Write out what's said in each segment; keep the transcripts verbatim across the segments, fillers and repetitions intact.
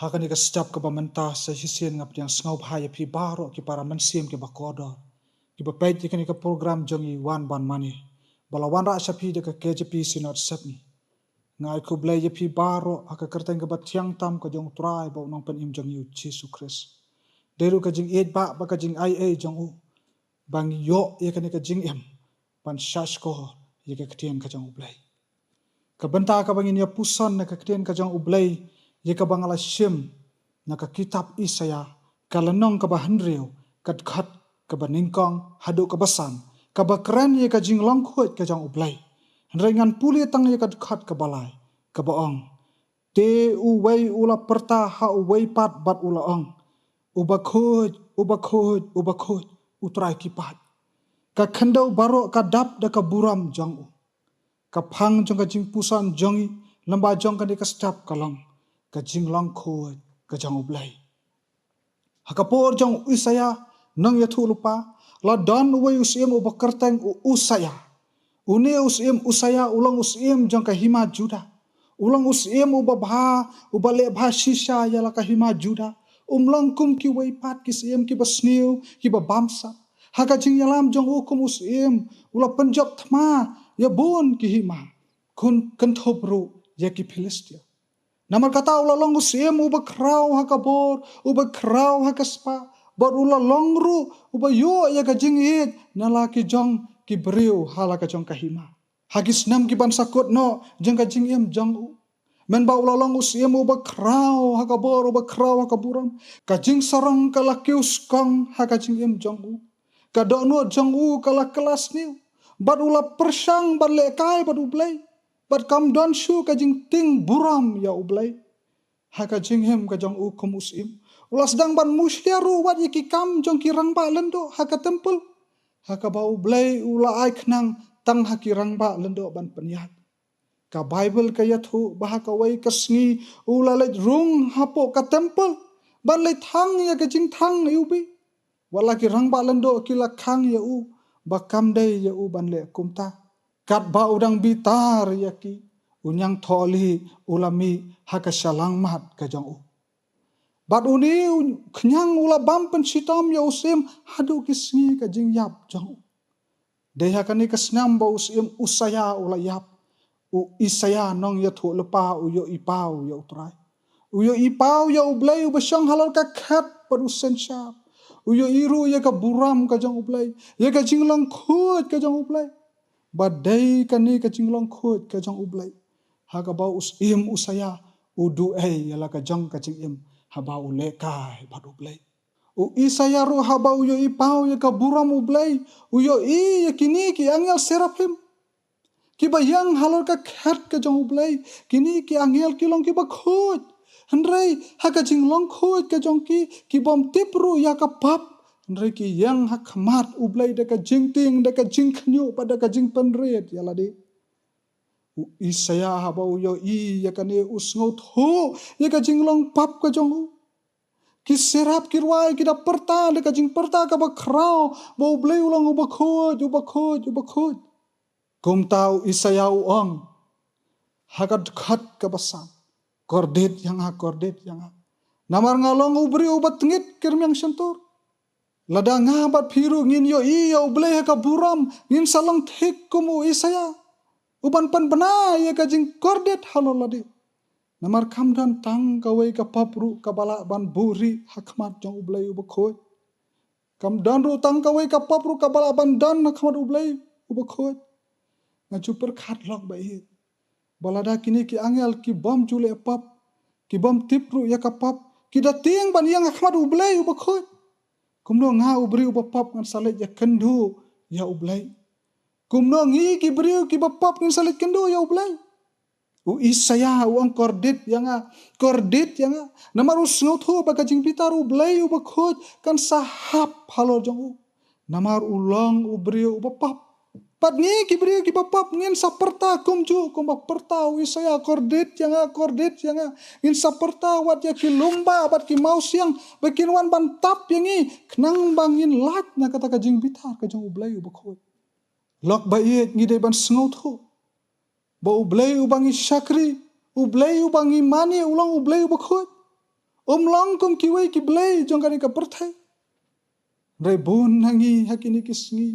Ha kane ka step kaba mynta sa shisien nga pdiang sngewbha ïa phi baroh ki para mynsiem kiba kordor, kiba peit ïa kane ka program jong i Wan Ban Mane, ba la wanrah sha phi da ka K J P Synod Sepngi. Nga ai khublei ïa phi baroh ha ka kyrteng kaba thiang tam ka jong u Trai bad u Nongpynim jong ngi u Jisu Khrist. Dei ruh ka jingïeit ba, ba ka jingaiei jong u, ba ngi ïoh ïa kane ka jingim ban sngap skhor ïa ka ktien ka jong u Blei. Ka bynta kaba ngin ïa puson na ka ktien ka jong u Blei, ïa kaba nga la shim na ka kitab Isaïah, ka lynnong kaba hynriew, ka dkhot kaba nyngkong haduh kaba san, kaba kren ïa ka jinglong khuid ka jong u Blei. Hynrei ngan pule tang ïa ka dkhot kaba lai, kaba ong: Te uwei u la pyrta ha uwei pat bad u la ong: Uba khuid, uba khuid, uba khuid, u Trai ki paid. Ka khyndew baroh ka dap da ka burom jong u. Ka phang jong ka jingpuson jong i lyngba jong kane ka step ka long: Ka jinglong khuid ka jong u Blei. Ha ka por jong u Isaïah nongïathuhlypa, la don uwei u syiem uba kyrteng u Usaïah. Une u syiem Usaïah u long u syiem jong ka hima Judah. U long u syiem uba bha, uba leh bha shisha ïa la ka hima Judah. Um long kum kiwei pat ki syiem kiba sniew, kiba bamsap. Ha ka jingïalam jong u kum u syiem, u la pynjop thma ïa bun ki hima, kynthup ruh ïa ki Philistia. Namar kata u la long u syiem uba khraw ha ka bor, uba khraw ha ka spah, bad u la long ruh uba ïoh ïa ka jingïeit na la ki jong ki briew ha la ka jong ka hima. Ha ki snem kiban sa kut noh jong ka jingim jong u, mynba u la long u syiem uba khraw ha ka bor, uba khraw ha ka burom, ka jingsarong ka la kiew skong ha ka jingim jong u. Ka dohnud jong u ka la kylla sniew, bad u la pyrshang ban lehkai bad u Blei, bad kam don shuh ka jingtieng burom ïa u Blei ha ka jingim ka jong u kum u syiem. U la sdang ban mushlia ruh wat ïa ki kam jong ki rangbah lyngdoh ha ka templ, ha kaba u Blei u la ai khnang tang ha ki rangbah lyngdoh ban pynïaid. Ka Baibl ka ïathuh ba ha kawei ka sngi u la leit rung hapoh ka templ ban leit thang ïa ka jingthang ïa u bih. Wat la ki rangbah lyngdoh ki la khang ïa u ba kam dei ïa u ban leh kumta. Katba u dang bitar ïa ki, u ñiangthohlieh u la mih ha ka shyllangmat ka jong u. Bad une u khñiang u la bam pynshitom ïa u syiem haduh ki sngi ka jingïap jong u. Dei ha kane ka snem ba u syiem Usaïah u la ïap, u Isaïah nongïathuhlypa u ïohi paw ïa u Trai. U ïohi paw ïa u Blei uba shong halor ka khet bad u synshar. U ïohi ruh ïa ka burom ka jong u Blei, ïa ka jinglong khuid ka jong u Blei. Bad dei kane ka jinglong khuid ka jong u Blei ha kaba u syiem Usaïah u duh ei ïa la ka jong ka jingim haba u lehkai bad u Blei. U Isaïah ruh haba u ïohi paw ïa ka burom u Blei, u ïohi ïa kine ki angel seraphim kiba ïeng halor ka khet ka jong u Blei. Kine ki angel ki long kiba khuid, hynrei ha ka jinglong khuid ka jong ki, ki bym tip ruh ïa ka pap, hynrei ki ïeng ha khmat u Blei da ka jingtieng, da ka jingkhñiuh bad da ka jingpynrit ïa lade. U Isaïah haba u ïohi ïa kane u sngewthuh ïa ka jinglong pap ka jong u. Ki seraph ki rwai ki da pyrta da ka jingpyrta kaba khraw ba u Blei u long uba khuid, uba khuid, uba khuid. Kumta u Isaïah u ong ha ka dkhot kaba san: Kordit ïa nga, kordit ïa nga, namar nga long u briew uba tngit ki rmiang shyntur. Lada nga bad phi ruh ngin ïohi ïa u Blei ha ka burom, ngin sa long thik kum u Isaïah, uban pynbna ïa ka jingkordit halor lade. Namar kam don tang kawei ka pap ruh kaba lah ban buhrieh ha khmat jong u Blei uba khuid. Kam don ruh tang kawei ka pap ruh kaba lah ban don ha khmat u Blei uba khuid. Nga ju pyrkhat lok ba ïeit, ba lada kine ki angel ki bym ju leh pap, ki bym tip ruh ïa ka pap, ki da tieng ban ïeng ha khmat u Blei uba khuid, kumno nga u briew uba pap ngan sa leit ïakynduh ïa u Blei? Kumno ngi ki briew kiba pap ngin sa leit kynduh ïa u Blei? U Isaïah u ong: Kordit ïa nga, kordit ïa nga, namar u sngewthuh ba ka jingbitar u Blei uba khuid kan sa hap halor jong u, namar u long u briew uba pap. Bad ngi ki briew kiba pap ngin sa pyrta kumjuh kumba pyrta u Isaïah: Kordit ïa nga, kordit ïa nga. Ngin sa pyrta wat ïa ki lum bah bad ki mawsiang ba kin wan ban tap ïa ngi, khnang ba ngin lait na kata ka jingbitar ka jong u Blei uba khuid. Lok ba ïeit, ngi dei ban sngewthuh ba u Blei uba ngi shakri, u Blei uba ngi mane, u long u Blei uba khuid. Um long kum kiwei ki blei jong kane ka pyrthei. Hynrei bun na ngi ha kine ki sngi,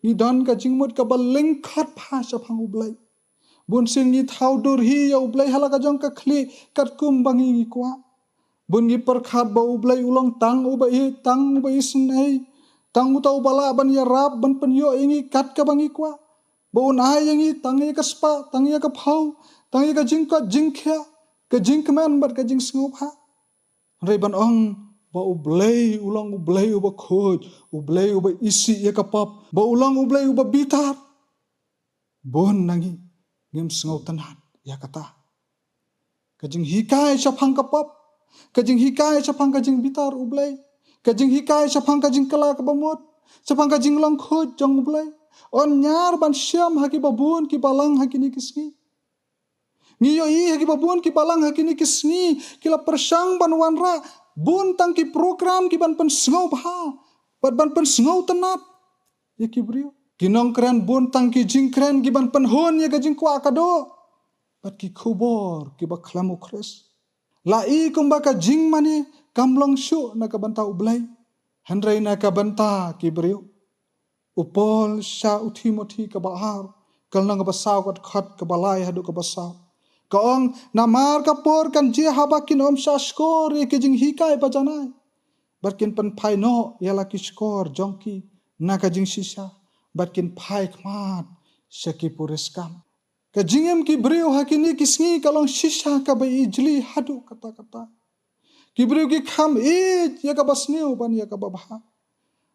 ngi don ka jingmut kaba lyngkot bha shaphang U Blei. Bun sien ngi thaw dur hi ïa U Blei ha la ka jong ka khlieh katkum ba ngi ngi kwah. Bun ngi pyrkhat ba U Blei u long tang uba ïeit, tang uba isynei, tang uta uba lah ban ïarap, ban pynïoh ïa ngi kat kaba ngi kwah. Ba un ai ïa ngi tang ïa ka spah, tang ïa ka phew, tang ïa ka jingkoit jingkhiah, ka jingkmen bad ka jingsngewbha. Hynrei ban ong ba U Blei u long U Blei uba khuid, U Blei uba isih ïa ka pop, ba u long U Blei uba bitar, bun na ngi ngim sngewtynnat ïa kata. Ka jinghikai shaphang ka pop, ka jinghikai shaphang ka jingbitar U Blei, ka jinghikai shaphang ka jingkylla kaba mut, shaphang ka jinglong khuid jong U Blei, yn ñiar ban shem ha kiba bun ki balang ha kine ki sngi. Ngi ïohi ha kiba bun ki balang ha kine ki sngi ki la pyrshang ban wanrah bun tang ki program ki ban pynsngewbha bad ban pynsngewtynnat ïa ki briew. Ki nongkren bun tang ki jingkren ki ban pynhun ïa ka jingkwah ka doh bad ki khubor kiba khlem U Khrist. La i kumba ka jingmane kam long shuh na ka bynta U Blei, hynrei na ka bynta ki briew. U Paul sha u Timothi kaba ar, ka lynnong kaba saw, ka dkhot kaba lai haduh kaba saw, ka ong, namar ka por kan jia haba kin ym shah shkor ïa ki jinghikai ba janai, bad kin pynphai noh ïa la ki shkor jong ki na ka jingshisha, bad kin phai khmat sha ki puriskam. Ka jingim ki briew ha kine ki sngi ka long shisha kaba ijli haduh katta katta. Ki briew ki kham ïeit ïa kaba sniew ban ïa kaba bha.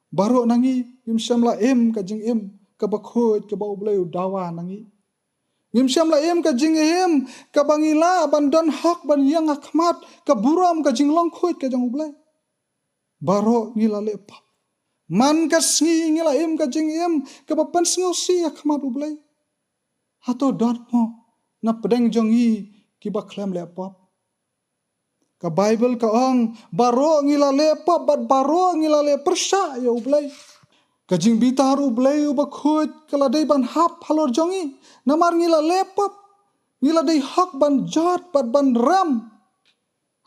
Baroh na ngi ngim shym la im ka jingim kaba khuid kaba U Blei u dawa na ngi. Ngim shym la im ka jingim kaba ngi lah ban don hok ban ïeng ha khmat ka burom ka jinglong khuid ka jong U Blei. Baroh ngi la leh pop. Man ka sngi ngi la im ka jingim kaba pynsngewsih ha khmat U Blei. Hato don mo na pdeng jong ngi kiba khlem leh pop? Ka Baibl ka ong, baroh ngi la leh pop bad baroh ngi la leh pyrshah ïa U Blei. Ka jingbitar U Blei uba khuid ka la dei ban hap halor jong ngi, namar ngi la leh pop, ngi la dei hok ban jot bad ban rem.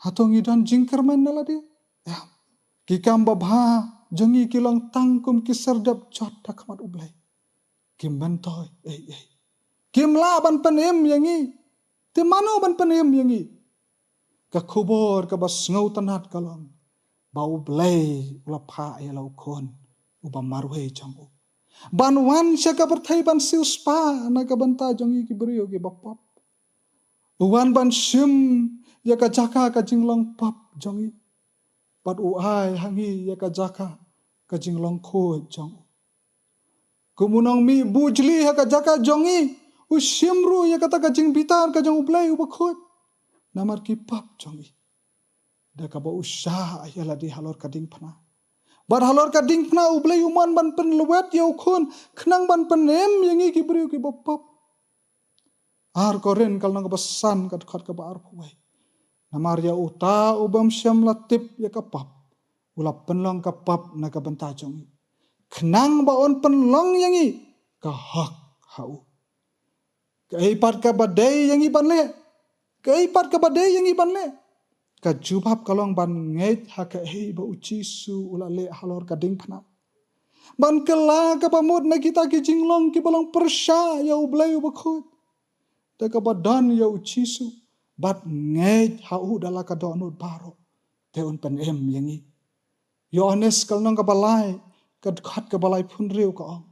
Hato ngi don jingkyrmen na lade? Em. Ki kam babha jong ngi ki long tang kum ki syrdep jot ha khmat U Blei. Kim myntoi ei ei. Kim lah ban pynim ïa ngi. Te mano ban pynim ïa ngi? Ka khubor kaba sngewtynnat ka long ba U Blei u la phah ïa la u Khun uba marwei jong u ban wan sha ka pyrthei ban siewspah na ka bynta jong ngi ki briew kiba pop. U wan ban shim ïa ka jaka ka jinglong pop jong ngi, bad u ai ha ngi ïa ka jaka ka jinglong khuid jong u. Kum u nongmih bujli ha ka jaka jong ngi, u shim ruh ïa kata ka jingbitar ka jong U Blei uba khuid namar ki pop jong ngi, da kaba u shah ïa lade halor ka diengphna. Bad halor ka diengphna U Blei u mon ban pynlwet ïa u Khun khnang ban pynim ïa ngi ki briew kiba pop. Ar Korinth ka lynnong kaba san, ka dkhot kaba arphew wei. Namar ïa uta u bym shym la tip ïa ka pop, u la pynlong ka pop na ka bynta jong ngi, khnang ba un pynlong ïa ngi ka hok ha u. Kaei pat kaba dei ïa ngi ban leh? Kaei pat kaba dei ïa ngi ban leh? Ka jubab ka long ban ngeit ha kaei ba U Jisu u la leh halor ka diengphna, ban kylla kaba mut na kita ki jinglong kiba long pyrshah ïa U Blei uba khuid, da kaba don ïa U Jisu bad ngeit ha u da la ka dohnud baroh, te un pynim ïa ngi. Ïoannis ka lynnong kaba lai, ka dkhot kaba laiphew hynriew ka ong,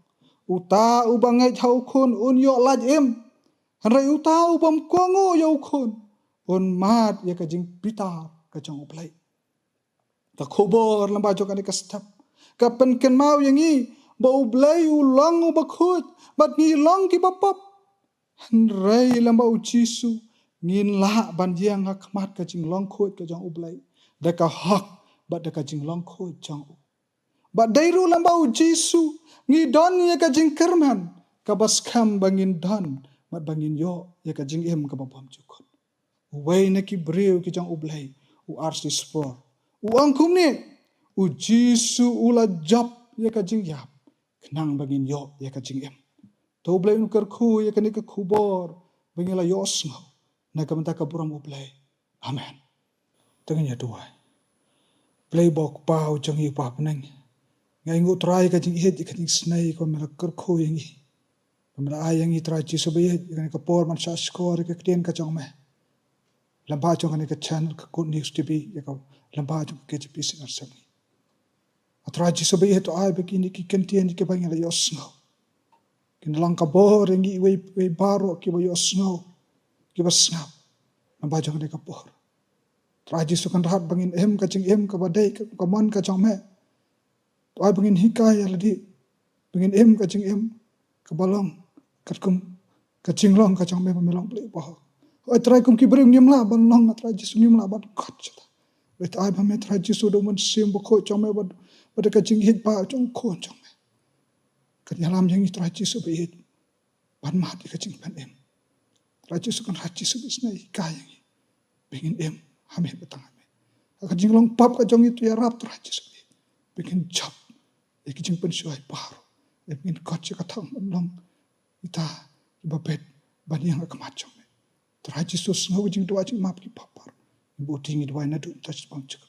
uta uba ngeit ha u Khun un ïoh lait im, hynrei uta u bym kohnguh ïa u Khun un mad ïa ka jingbitar ka jong U Blei. Ka khubor lyngba jong kane ka step ka pynkynmaw ïa ngi ba U Blei u long uba khuid bad ngi long kiba pop. Hynrei lyngba U Jisu ngin lah ban ïeng ha khmat ka jinglong khuid ka jong U Blei da ka hok bad da ka jinglong khuid jong u. Bad dei ruh lyngba U Jisu ngi don ïa ka jingkyrmen kaba skhem ba ngin don bad ba ngin ïoh ïa ka jingim kaba bymjukut. Uwei na ki briew ki jong U Blei, u R C Sproul, u ong kumne, U Jisu u la jop ïa ka jingïap khnang ba ngin ïoh ïa ka jingim. To U Blei un kyrkhu ïa kane ka khubor ba ngin la ïohsngew na ka bynta ka burom U Blei. Amen. To ngin ïa duwai. Blei ba u Kpa u jong ngi uba ha bneng, nga ainguh Trai ka jingïeit, ka jingisynei kaba me la kyrkhu ïa ngi, ba me la ai ïa ngi Trai Jisu ba ïeit, ïa kane ka por ban shahshkor ïa ka ktien ka jong me lyngba jong kane ka channel ka Good News T V, ïa ka lyngba jong ka K J P C Nongshong. A Trai Jisu ba ïeit, to ai ba kine ki kyntien kiba ngi la ïohsngew kin long ka bor ïa ngi iwei iwei baroh kiba ïohsngew, kiba sngap lyngba jong kane ka por. Trai Jisu, Kynrad, ba ngin im ka jingim kaba dei ka, ka mon ka jong me. To ai ba ngin hikai ïa lade ba ngin im ka jingim kaba long katkum ka jinglong ka jong me ba me long Blei uba hok. Hooid Trai, kum ki briew ngim lah ban long, a Trai Jisu, ngim lah ban kot shata. Hynrei to ai ba me Trai Jisu da u Mynsiem Bakhuid jong me bad, bad ka jingïeit ba jong u Khun jong me kan ïalam ïa ngi Trai Jisu ba ïeit ban mad ïa ka jingpynim. Trai Jisu, Kynrad Jisu ba isynei, hikai ïa ngi ba ngin im ha me bad tang ha me. Ha ka jinglong pap ka jong ngi to ïarap Trai Jisu ba ïeit ba ngin jop ïa ki jingpynshuwa baroh, ba ngin kot sha ka thong ban long kita kiba bit ban ïeng ha khmat jong me. Trai Jisu, sngew ka jingduwai jingmap ki pap baroh. Ngi buh ngi duwai naduh mynta shaduh shaphang jong ka